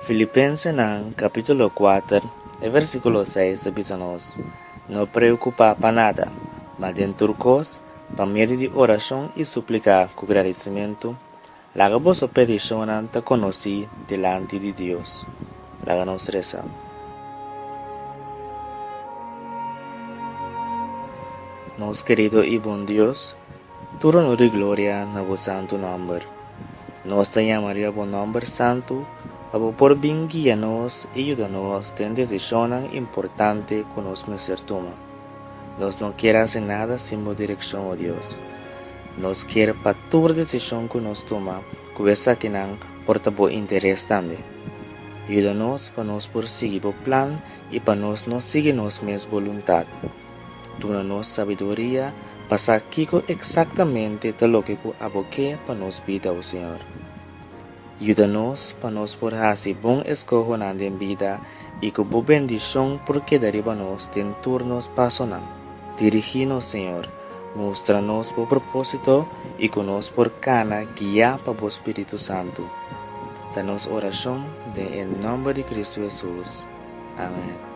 Filipensenan kapítulo kuater e versíkulo seis ta bisa nos, No preokupá pa nada, ma den tur kos, pa medio di orashon i supliká ku gradisimentu, laga boso petishonnan ta konosí dilanti di Dios. Laga nos resa. Nos kerido i bon Dios, tur honor i gloria na bo santu nòmber. Nos ta yama riba bo nòmber santu pa bo por bin guia nos i yuda nos den desishonnan importante ku nos mester tuma. Nos no kier hasi nada sin bo direkshon, o Dios. Nos kier pa tur desishon ku nos tuma ku esakinan por ta bo interes tambe. Yuda nos pa nos por sigui bo plan i pa nos no sigui nos mes boluntat. Duna nos sabiduria pa sa kiko eksaktamente ta loke ku abo ke pa nos bida, o Señor. Yuda nos pa nos por hasi bon eskohonan den bida i ku bo bendishon por keda riba nos den tur nos pasonan. Dirigí nos, Señor, mustra nos bo propósito i ku nos por kana guiá pa bo Spiritu Santu. Ta nos orashon den e nòmber di Kristu Hesus. Amèn.